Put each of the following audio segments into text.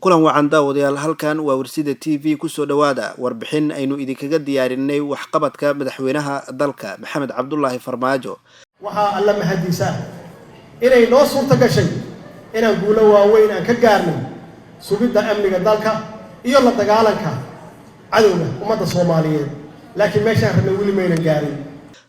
Kulan wacan daawadayaal, halkan waa Warsida TV. Kusoo dhawaada warbixin aynu idinkaga diyaarinay waxqabadka madaxweynaha dalka Maxamed Cabdulaahi Farmaajo. Waxaa Alla mahadiisa ah inay noo suurto gashay inaan guulo waaweyn aan ka gaarnay sugidda amniga dalka iyo la dagaalanka cadowga ummadda Soomaaliyeed, laakiin meeshaan rabnay weli maynan gaarin.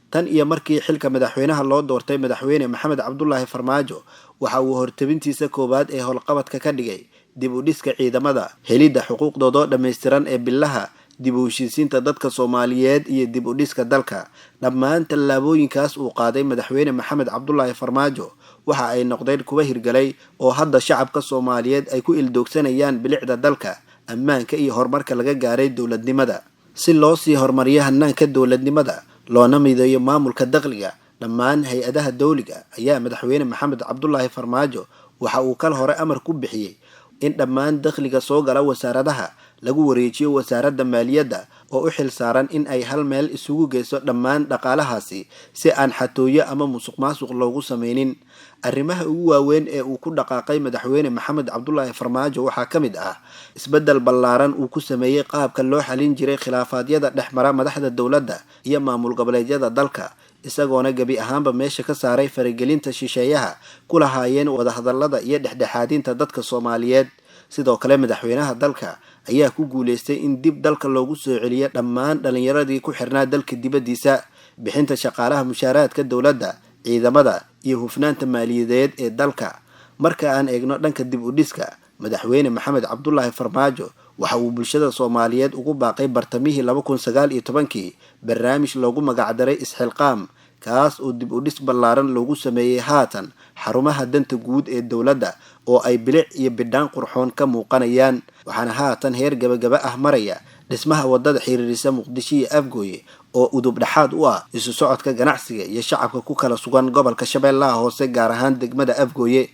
Tan iyo markii xilka madaxweynaha loo doortay madaxweyne Maxamed Cabdulaahi Farmaajo, waxa uu hortabintiisa koowaad ee howlqabadka ka dhigay dib u dhiska ciidamada, helidda xuquuqdoodoo dhammaystiran ee bilaha, dib u heshiisiinta dadka Soomaaliyeed iyo dib u dhiska dalka. Dhammaan tallaabooyinkaas uu qaaday madaxweyne Maxamed Cabdulaahi Farmaajo waxa ay noqdeen kuwa hirgalay oo hadda shacabka Soomaaliyeed ay ku ildoogsanayaan bilicda dalka, ammaanka iyo horumarka laga gaaray dowladnimada. Si loo sii horumariyo hanaanka dowladnimada loona mideeyo maamulka dakhliga dhammaan hay-adaha dowliga, ayaa madaxweyne Maxamed Cabdulaahi Farmaajo waxa uu kal hore amar ku bixiyey in dhammaan dakhliga soo gala wasaaradaha lagu wareejiyo Wasaaradda Maaliyadda oo u xil saaran in ay hal meel isugu geyso dhammaan dhaqaalahaasi, si aan xatooyo ama musuq maasuq loogu sameynin. Arrimaha ugu waaweyn ee uu ku dhaqaaqay madaxweyne Maxamed Cabdulaahi Farmaajo waxaa ka mid ah isbeddel ballaaran uu ku sameeyey qaabka loo xalin jiray khilaafaadyada dhexmara madaxda dowladda iyo maamul goboleedyada dalka, isagoona gebi ahaanba meesha ka saaray faragelinta shisheeyaha ku lahaayeen wadahadallada iyo dhexdhexaadinta dadka Soomaaliyeed. Sidoo kale, madaxweynaha dalka ayaa ku guuleystay in dib dalka loogu soo celiyo dhammaan dhallinyaradii ku xirnaa dalka dibaddiisa, bixinta shaqaalaha mushaaraadka dowladda, ciidamada iyo hufnaanta maaliyadeed ee dalka. Marka aan eegno dhanka dib u dhiska, madaxweyne Maxamed Cabdulaahi Farmaajo waxa uu bulshada Soomaaliyeed ugu baaqay bartamihii 2019-kii barnaamij loogu magacdaray Isxilqaam, kaas oo dib u dhis ballaaran loogu sameeyey haatan xarumaha danta guud ee dowladda oo ay bilic iyo bidhaan qurxoon ka muuqanayaan. Waxaana haatan heer gabagaba ah maraya dhismaha wadada xiriirisa Muqdisho iyo Afgooye oo udub dhexaad u ah isu socodka ganacsiga iyo shacabka ku kala sugan gobolka Shabeellaha Hoose, gaar ahaan degmada Afgooye.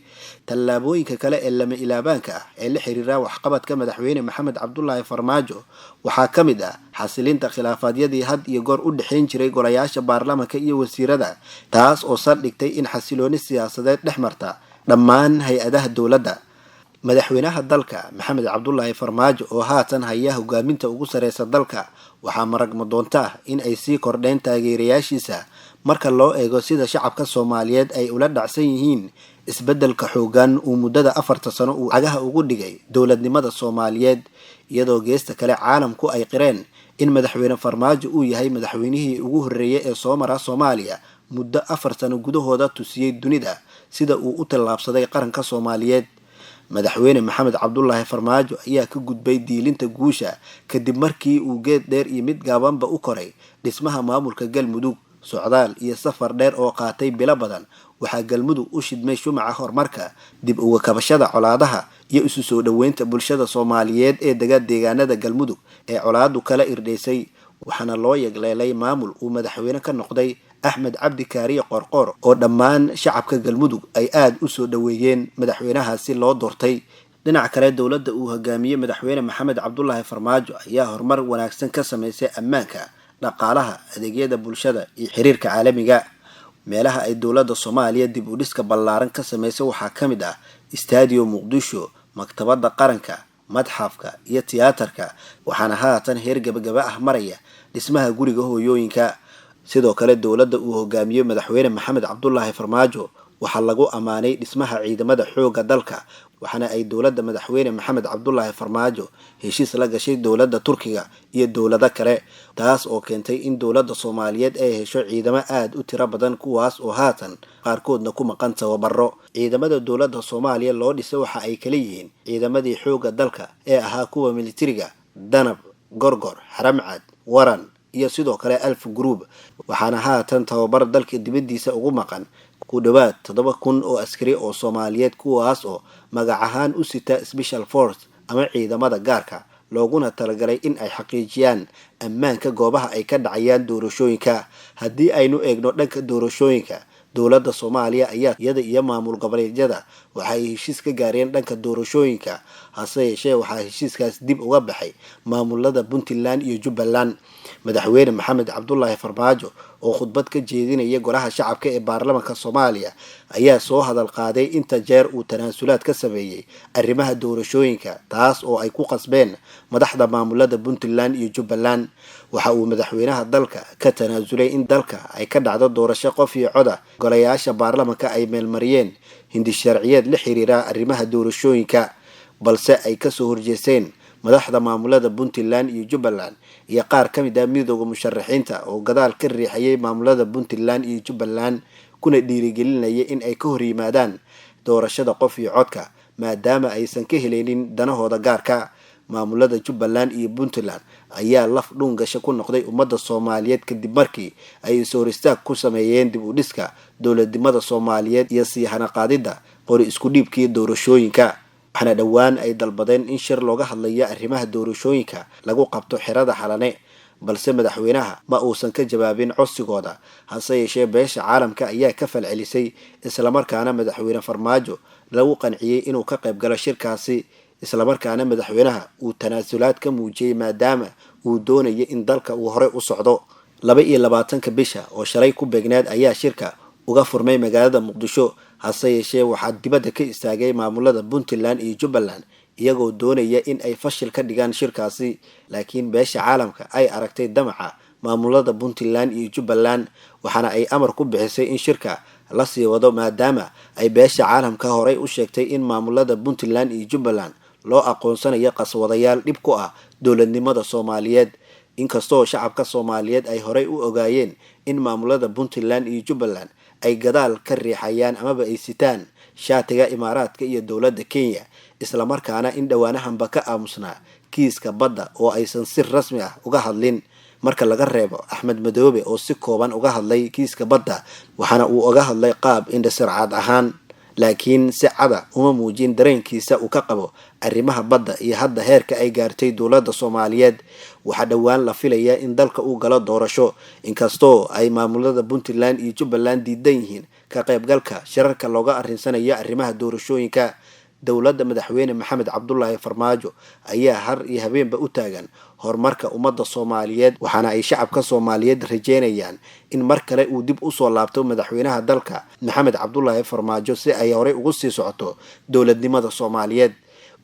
Tallaabooyinka kale ee lama ilaabaanka ah ee la xiriira waxqabadka madaxweyne Maxamed Cabdulaahi Farmaajo waxaa ka mid ah xasilinta khilaafaadyadii had iyo goor u dhexayn jiray golayaasha baarlamanka iyo wasiirada, taas oo saldhigtay in xasilooni siyaasadeed dhex marta dhammaan hay-adaha dowladda. Madaxweynaha dalka Maxamed Cabdulaahi Farmaajo oo haatan haya hogaaminta ugu sareysa dalka, waxaa marag madoonto ah in ay sii kordheen taageerayaashiisa marka loo eego sida shacabka Soomaaliyeed ay ula dhacsan yihiin isbeddelka xoogan uu muddada 4-ta sano uu cagaha ugu dhigay dowladnimada Soomaaliyeed, iyadoo geesta kale caalamku ay qireen in madaxweyne Farmaajo uu yahay madaxweynihii ugu horreeyay ee soo mara Soomaaliya muddo 4 sano gudahooda tusiyey dunida sida uu u tallaabsaday qaranka Soomaaliyeed. Madaxweyne Maxamed Cabdulaahi Farmaajo ayaa ka gudbay diilinta guusha kadib markii uu geed dheer iyo mid gaabanba u koray dhismaha maamulka Galmudug. Socdaal iyo safar dheer oo qaatay bilo badan, waxaa Galmudug u shidmay shumaca horumarka, dib uga kabashada colaadaha iyo isu soo dhoweynta bulshada Soomaaliyeed ee dega deegaanada Galmudug ee colaadu kala irdhaysay. Waxaana loo yagleelay maamul uu madaxweyne ka noqday Axmed Cabdi Kaariye Qoorqoor, oo dhammaan shacabka Galmudug ay aada u soo dhoweeyeen madaxweynahaasi loo doortay. Dhinaca kale, dowladda uu hogaamiyey madaxweyne Maxamed Cabdulaahi Farmaajo ayaa horumar wanaagsan ka sameysay ammaanka, dhaqaalaha, adeegyada bulshada iyo xiriirka caalamiga. Meelaha ay dowladda Soomaaliya dib u dhiska ballaaran ka sameysay waxaa ka mid ah Istaadiyo Muqdisho, Maktabadda Qaranka, madxafka iyo tiyaatarka. Waxaana haatan heer gabagaba ah maraya dhismaha guriga hooyooyinka. Sidoo kale, dowladda uu hogaamiyey madaxweyne Maxamed Cabdulaahi Farmaajo waxaa lagu ammaanay dhismaha ciidamada xoogga dalka. Waxaana ay dowladda madaxweyne Maxamed Cabdulaahi Farmaajo heshiis la gashay dowladda Turkiga iyo dowlado kale, taas oo keentay in dowladda Soomaaliyeed ay hesho ciidamo aada u tiro badan, kuwaas oo haatan qaarkoodna ku maqan tababaro. Ciidamada dowladda Soomaaliya loo dhisay waxa ay kala yihiin ciidamadii xoogga dalka ee ahaa kuwa militariga, Danab, Gorgor, Haramcad, Waran iyo sidoo kale Alf Group. Waxaana haatan tababar dalka dibaddiisa ugu maqan ku dhowaad 7000 oo askari oo Soomaaliyeed, kuwaas oo magac ahaan u sita special force ama ciidamada gaarka looguna talagalay in ay xaqiijiyaan ammaanka goobaha ay ka dhacayaan doorashooyinka. Haddii aynu eegno dhanka doorashooyinka, Dowladda Soomaaliya ayaa iyada iyo maamul goboleedyada waxa ay heshiis ka gaareen dhanka doorashooyinka, hase yeeshee waxaa heshiiskaas dib uga baxay maamulada Puntland iyo Jubbaland. Madaxweyne Maxamed Cabdulaahi Farmaajo oo khudbad ka jeedinaya golaha shacabka ee baarlamaanka Soomaaliya ayaa soo hadal qaaday inta jeer uu tanaasulaad ka sameeyey arrimaha doorashooyinka, taas oo ay ku qasbeen madaxda maamulada Puntland iyo Jubbaland. Waxa uu madaxweynaha dalka ka tanaasulay in dalka ay ka dhacdo doorasho qof iyo coda. Golayaasha baarlamaanka ay meelmariyeen hindi sharciyeed la xiriira arrimaha doorashooyinka, balse ay kasoo horjeesteen madaxda maamulada Puntland iyo Jubbaland iyo qaar ka mid ah midooda musharaxiinta oo gadaal ka riixayay maamulada Puntland iyo Jubbaland, kuna dhiirigelinaya in ay ka hor yimaadaan doorashada qof iyo codka maadaama aysan ka helaynin danahooda gaarka. Maamulada Jubbaland iyo Puntland ayaa laf dhuungasha ku noqday ummadda Soomaaliyeed kadib markii ay is-hor istaag ku sameeyeen dib u dhiska dowladnimada Soomaaliyeed iyo sii hanaqaadida qori isku dhiibkii doorashooyinka. Waxaana dhowaan ay dalbadeen in shir looga hadlayo arrimaha doorashooyinka lagu qabto xerada Xalane, balse madaxweynaha ma uusan ka jawaabin codsigooda. Hase yeeshee beesha caalamka ayaa ka falcelisay, islamarkaana madaxweyne Farmaajo lagu qanciyey inuu ka qayb galo shirkaasi, islamarkaana madaxweynaha uu tanaasulaad ka muujiyey maadaama uu doonayay in dalka uu horey u socdo. 22-ka bisha oo shalay ku beegneed ayaa shirka uga furmay magaalada Muqdisho, hase yeeshee waxaa dibadda ka istaagay maamulada Puntland iyo Jubbaland iyagoo doonaya in ay fashil ka dhigaan shirkaasi. Laakiin beesha caalamka ay aragtay damaca maamulada Puntland iyo Jubbaland, waxaana ay amar ku bixisay in shirka la sii wado maadaama ay beesha caalamka horey u sheegtay in maamulada Puntland iyo Jubbaland loo aqoonsanayo qaswadayaal dhib ku ah dowladnimada Soomaaliyeed. Inkastoo shacabka Soomaaliyeed ay horey u ogaayeen in maamulada Puntland iyo Jubbaland ay gadaal ka riixayaan amaba ay sitaan shaatiga Imaaraadka iyo dowladda Kenya, islamarkaana in dhowaanahanba ka aamusnaa kiiska badda oo aysan si rasmi ah uga hadlin, marka laga reebo Axmed Madoobe oo si kooban uga hadlay kiiska badda, waxaana uu uga hadlay qaab indhasarcaad ahaan, laakiin si cada uma muujin dareenkiisa uu ka qabo arrimaha badda iyo hadda heerka ay gaartay dowladda Soomaaliyeed. Waxaa dhowaan la filayaa in dalka uu galo doorasho, inkastoo ay maamulada Puntland iyo Jubbaland diidan yihiin ka qaybgalka shirarka looga arrinsanayo arrimaha doorashooyinka. Dowladda madaxweyne Maxamed Cabdulaahi Farmaajo ayaa har iyo habeenba u taagan horumarka ummadda Soomaaliyeed, waxaana ay shacabka Soomaaliyeed rajeynayaan in mar kale uu dib usoo laabto madaxweynaha dalka Maxamed Cabdulaahi Farmaajo si ay horey ugu sii socoto dowladnimada Soomaaliyeed.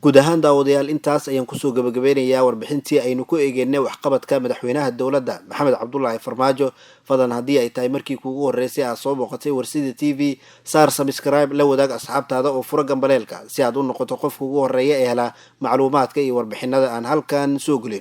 Guud ahaan daawadayaal, intaas ayaan kusoo gabagabeynayaa warbixintii aynu ku eegeynay waxqabadka madaxweynaha dowladda Maxamed Cabdulaahi Farmaajo. Fadlan haddii ay tahay markii kuugu horreysay aad soo booqatay Warsida TV, saar sabscribe, la wadaag asxaabtaada oo furo gambaleelka si aad u noqoto qofka ugu horreeya ee helaa macluumaadka iyo warbixinada aan halkan soo gelino.